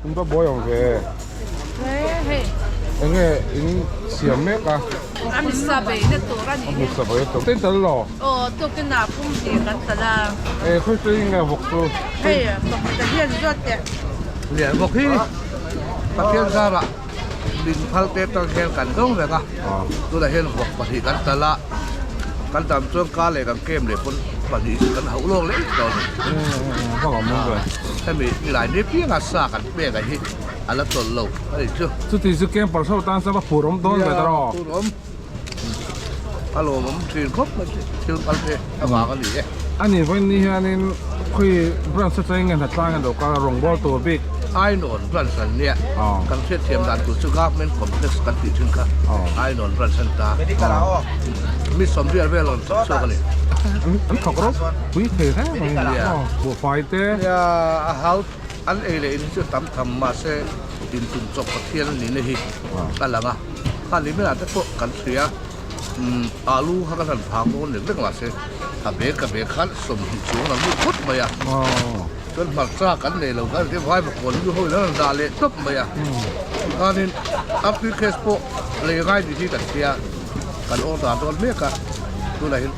In va buai awm ve. Enge in siam mek a. A misa beihna tur a ni. A misa beihna tur. Tin tal lo. Aw tukin ah pum hnih kan tal a. E khawi chu enge vawk chu. Hei vawk ta hian zawt teh. Lian vawk hi Pathian zarah min phal te tang hian kan dawng reng a. Tunah hian vawk pahnih kan tal a. Kan dam chuan ka leh kan kem leh pawn pahnih chu kan hauh lawk leh tawh a ni. Hemi nilai ni pianga sa kan pek a hi a la tawlh lo a nih chu. Chuti chu camper ho tan chuan va phur awm dawn ve ta rawh. Phur awm. A lawmawm thin khawp mai chu thil kal te avang a ni e. A nih vawiin ni hianin khawi branch atangin nge hnatlang an lo kal a rawngbâwl tur bik. Ainawn branch an nia. Kan hriatthiam dan tur chu government complex kan tih thin kha Ainawn branch an ta. Mi sawmrial vel rawn thawk chhuak a ni. An thawk rawp pui thei hle mai a buhfai te. Nia a hau an ei leh in hi chu tam tham mahse intum chawp Pathian a nihna hi a lang a. Kha ni hmel ah te pawh kan hria alu kha kan han phak dawn lek lek mahse a bag ka bag khan sawmhnih chuang a lut phawt mai a. Chuan hmarcha kan nei lo khan ti vai vakawn nu ho in an rawn dah leh tawp mai a chuanin up case pawh lei ngai tih hi kan hria kan order dawn mek a tunah hian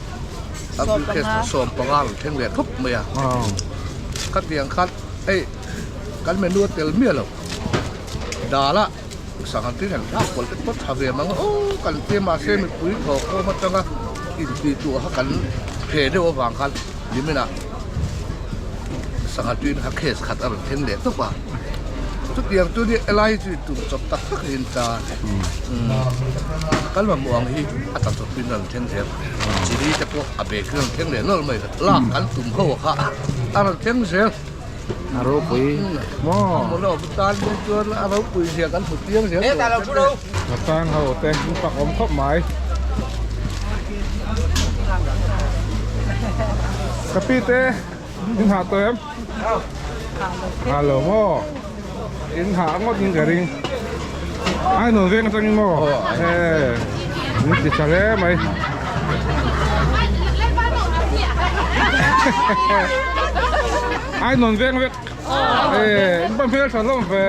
up case 15 rawn thleng leh thawp mai a khatiang khan hei kan menu a tel miah lo dal a sangha tin han thlak pawlh te pawh tha ve mang aw kan tia mahse mipui thaw khawm atanga intih tuah kha kan phe deuh avang khan niminah sangha tuin kha case khat a rawn thleng leh tawp a chutiang chu ni helai chu tum chawp tak tak in ta kan mamawh ang hi a ta chawp in a rawn thleng zel chili te pawh a bag in a rawn thleng leh nawlh mai lak kan tum ho kha a rawn thleng zel. A ropui maw? A lo tan dawn chuan a ropui zia kan hmu chiang zel tawh. A tan ho te in pak awm khawp mai. Ka pi te in hah tawh em? Hah lo maw? In hah ngawt in ka ring. Ai nuam veng atangin maw? Min ti tha hle mai. Ai nuam veng vek. In pa hmel tha hlawm ve.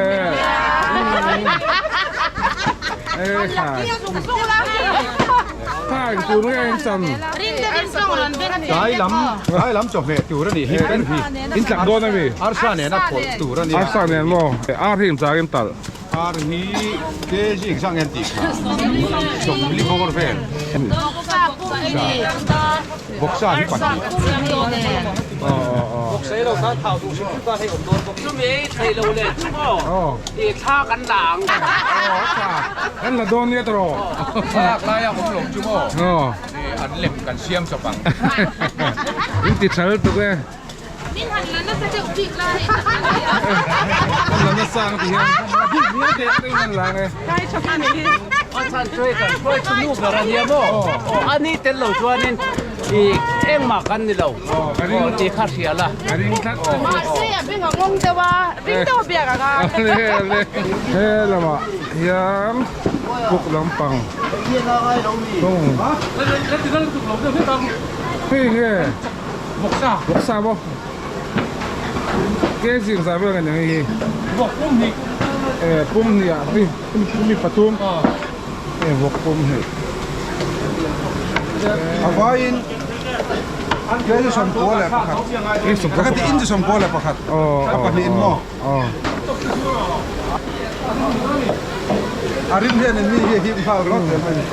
Tha in tur nge in chan. Tlai lam tlai lam chawhmeh tur a nih hi kan hi. In tlak dawn a mi? Arsa nena phawlh tur a nia. Arsa nen maw? Ar hi in chak in talh. Ar hi kg engzah nge an tih kha? Sawmli bawr vel. Bawksa hi pahnih. Kan la dawn nia tawh. Thlalak laia awm lo chu maw? An lem kan siam chawp ang. In ti tha lutuk e. Min han la nasa deuh bik lai. Kan la nasa ang ti hian. Bik mial te in an la ang e. A chhan chu hei kan hruai chu nu ber a nia maw? Aw a ni tel lo chuanin i engmah kan ni lo. Aw tih kha hria la. A ring tlat. Mahse a beng a ngawng deuh a, ring deuh a biak ang a. He lamah hian puk lampang thung. Hei nge Vawksa. Vawksa maw? Ke zing zah vel nge ni hei hi? Vawk pum hnih. E pum hnih ah mi mi pathum. E vawk pum hnih. A vaiin ke chu sawmkua leh pakhat. Ka ka ti in chu sawmkua leh pakhat. A pahnih in maw? A rim hian in mi hi a hip nghal ringawt zel mai ni.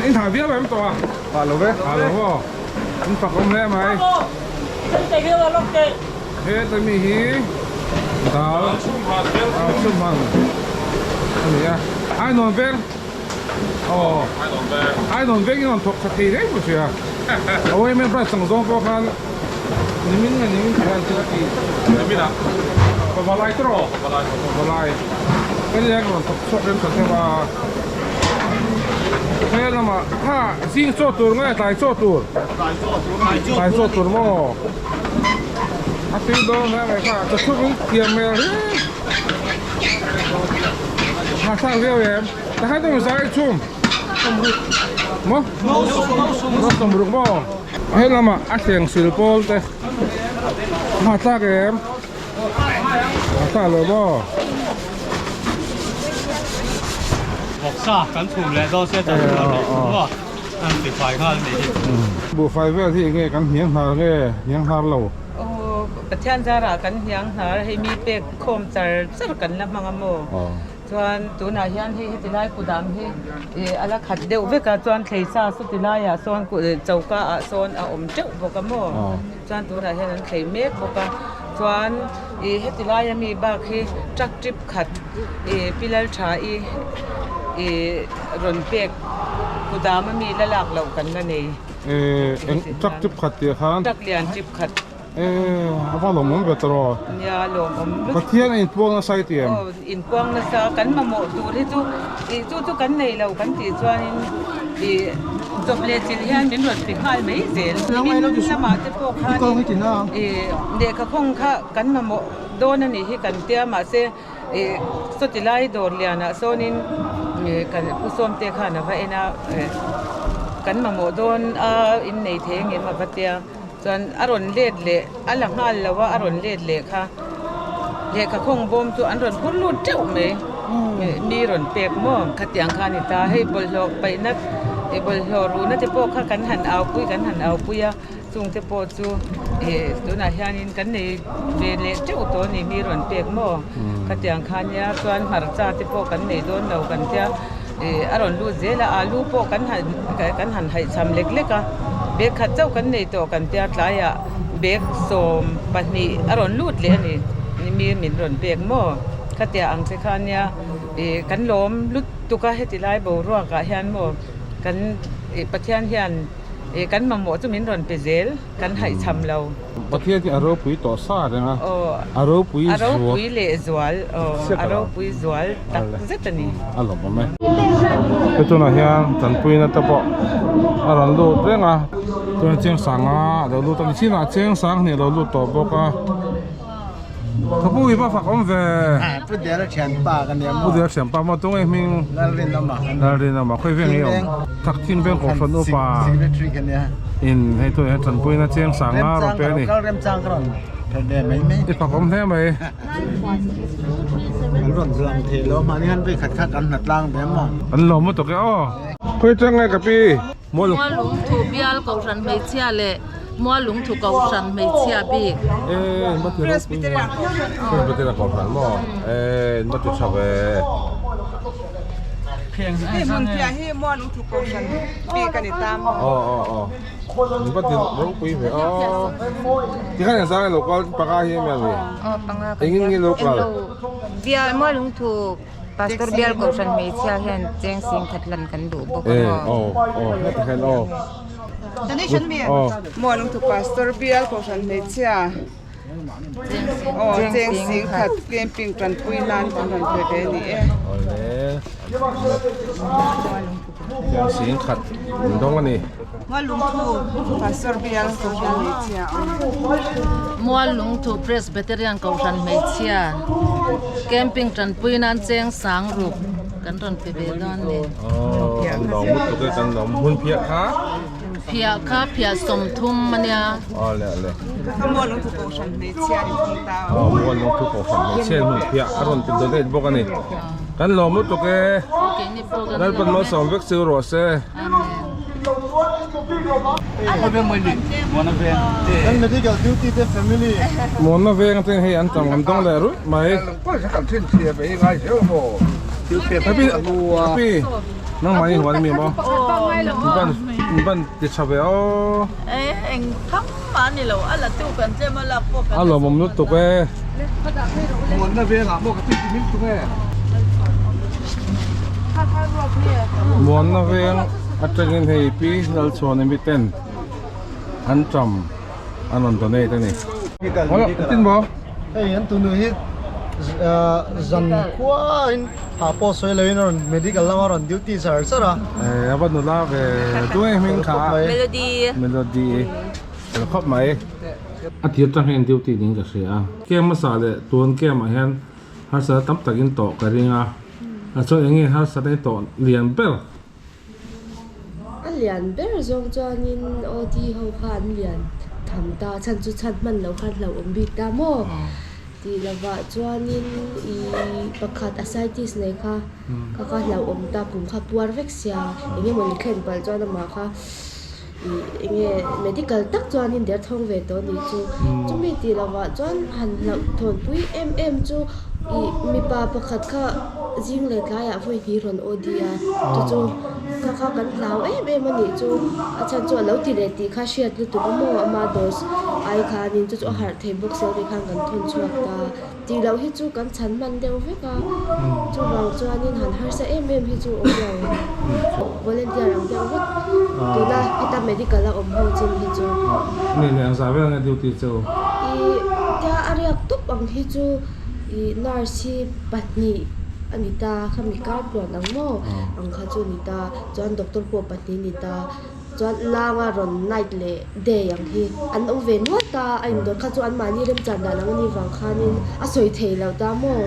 In thah viau em tawh a? Thah lo ve. Thah lo maw? An fak awm hle mai. Heta mi hi dal chhumhan a ni a. Ainawn veng aw Ainawn veng in rawn thawk tha thei reng ka hria. A yma branch ang zawng pawh khan nimin nge nimin tih khan thil a ti pavalai te rawh pavalai ka nia ka rawn thawk chhuak rem tha deuh a. He lamah kha zing chaw tur nge tlai chaw tur? Tlai chaw tur maw? A tui dawn hle mai kha chaw chhuk in thiam hmel hle. Ha thlak viau em? Takhan chu mi zai chhum? Maw? No sawmruk maw? He lamah a thleng sil pawl te ha thlak em? Ha thlak lo maw? Vawksa kan chhum leh dawn sia chan chu a reh thung a, an ti fai nghal a nih hi. Buhfai vel hi enge kan hniang hnar nge hniang hnar lo? Aw Pathian zarah kan hniang hnar hei mi pek khawm char char kan la hmang a maw? Chuan tunah hian hei heti lai kudam hi ih a la khat deuh vek a chuan thleisa sawti laiah sawn choka ah sawn a awm teuh bawk a maw? Chuan tunah hian an thlei mek bawk a chuan ih heti laia mi bak hi truck trip khat ih pi Laltha i ih rawn pek kudam a mi la lak loh kan la nei. Eh eng truck trip khat tih khan? Truck lian trip khat. Eh a va lawmawm ve tawh. Nia lawmawm lutuk. Pathian a inpuang nasa i ti em? Aw inpuang nasa kan mamawh tur hi chu ih chu chu kan nei lo kan tih chuanin ih chawp leh chilh hian min rawn ti nghal mai zel. Nimin lamah te pawh khanin ih lehkha khawng kha kan mamawh dawn a nih hi kan tia mahse ih sawti lai dawr lianah sawnin ih kan pu Sawmte khan a va en a kan mamawh dawn a innei thei ang em a va tia. Chuan a rawn let leh a la nghal lo a, a rawn let leh kha lehkha khawng bawm chu an rawn phur lut teuh mai mi rawn pek maw khatiang kha a ni ta hei bawlhhlawh paihna ih bawlhhlawh ruhna te pawh kha kan han au pui kan han au pui a chung te pawh chu ih tunah hianin kan nei ve leh teuh tawh a ni mi rawn pek maw khatiang kha nia chuan hmarcha te pawh kan nei dawn lo kan tia. Ih a rawn lut zel a, alu pawh kan han kan han haihcham lek lek a, bag khat chauh kan nei tawh kan tia tlaiah bag 12 a rawn lut leh a ni, mi min rawn pek maw? Khatia ang che kha nia ih kan lawm lut tuk a heti lai boruak ah hian maw kan ih Pathian hian ih kan mamawh chu min rawn pe zel kan haihcham lo. Pathian hi a ropui tawh sa reng a, a ropui zual. A ropui leh zual, aw a ropui zual tak zet a ni. A lawmawm e. He tunah hian tanpuina te pawh a rawn lut reng a, chuan Chiangsanga a lo lut a ni chinah Chiangsang hnih a lo lut tawh bawk a. Ka pu i va fak awm ve. Pu Dela thianpa ka nia maw. Pu Dela thianpa maw tunge hming? Lalrinawma. Lalrinawma khawi veng i awm? Thakthing veng kohhran upa. Secretary ka nia. In hei tu hian tanpuina chiang sang a rawn pe a ni. Kal remchang ka rawn phet ve mai mai. I fak awm hle mai. An rawn lang thei lo mahni han vei khat kha kan hna tlang ve maw. An lawm lutuk e aw. Khawi chang nge ka pi? Mualungthu bial kohhran hmeichhia leh Mualungthu kohhran hmeichhia bik. Presbyterian Kohhran maw? Eh, in va ti tha ve. Hei hmun piah hi Mualungthu kohhran bik a ni ta maw? Aw aw aw. In va ti ropui ve aw. Tikhan engzah nge local panga hi em em ni? Aw panga. Engin nge local? Bial Mualungthu Pastor bial kohhran hmeichhia hian cheng sing khat lan kan duh bawk a maw? Aw aw heti hian aw. Donation mi? Mualungthu Pastor bial kohhran hmeichhia aw cheng sing khat camping tanpui nan kan rawn pe ve a ni e. Awle cheng sing khat an dawng a ni. Mualungthu Pastor bial kohhran hmeichhia aw. Mualungthu Presbyterian kohhran hmeichhia camping tanpui nan cheng sang ruk kan rawn pe ve dawn ni. Aw kan lawm lutuk e kan lawm hmun phiah kha. Phiah kha phiah 30 a nia. Aw le le. Ka Mualungthu kohhran hmeichhia ni thung ta. Aw Mualungthu kohhran hmeichhia hmun phiah a rawn ti donate bawk a ni. Kan lawm lutuk e. Lalpan malsawm vek chu rawh se. Kan medical duty te family. Muanna veng te hei an tam an dawng leh ruih mai. Happy happy nang mai huan mi maw ban ban ti tha ve aw. Eng tham mah ni lo a la tu kan tlem a lak pawh kan A lawmawm lutuk e. Muanna vengah maw ka ti ti min tung e. Muanna veng atangin hei Pi Lalchhuani miten an tam an rawn donate a ni. Tin maw? Hei an tunu hi zan khuain ha pawh sawi loin a rawn medical lama rawn duty char char a. Eh a va nula ve tunge hming kha? Melody. Melody fel khawp mai. A tir tang hian duty ding ka hria a. Camp hmasa leh tun camp ah hian harsatna tam takin tawh ka ring a. A chuan eng nge harsatna hi tawh lian ber? A lian ber zawng chuanin OT ho kha an lian tham ta, chhan chu chhan hman loh khan hlauhawm bik ta maw? Tih lovah chuanin ih pakhat ascites nei kha kha kha hlauhawm ta kum kha puar vek sia eng emaw ni thlen palh chuan amah kha ih eng nge medical tak chuanin derthawng ve tawh a nih chu. Chumi tih lovah chuan han hlauhthawnpui em em chu ih mipa pakhat kha zing leh tlaiah vawi hnih rawn OD a chu chu kha kha kan hlau em em a nih chu a chhan chu a lo ti leh tih kha hriat lutuk a maw ama dose ai khanin chu chu a harh thei bawk sia tikhan kan thawn chhuak ta tih loh hi chu kan chhan hman deuh vek a chuvang chuanin han harsa em em hi chu awm lo volunteer ang deuh vek tuna heta medical a awm ho chin hi chu. Ni leh ang zah vel anga duty chu. Ih tia a riak tawp ang hi chu ih nurse hi pahnih a ni ta khami kar tluan ang maw ang kha chu a ni ta chuan doctor pawh pahnih a ni ta. Chuan langa rawn night leh day ang hi an awm ve nual ta a indawt kha chu anmahni remchan dan ang a nih vang khanin a sawi thei lo ta maw?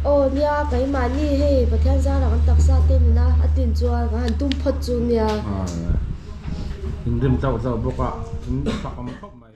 Aw nia keimahni hei Pathian zara kan taksa te nuna a tlin chuan kan han tum phawt chu nia. Inrim tlauh tlauh bawk a, in fak awm khawp mai.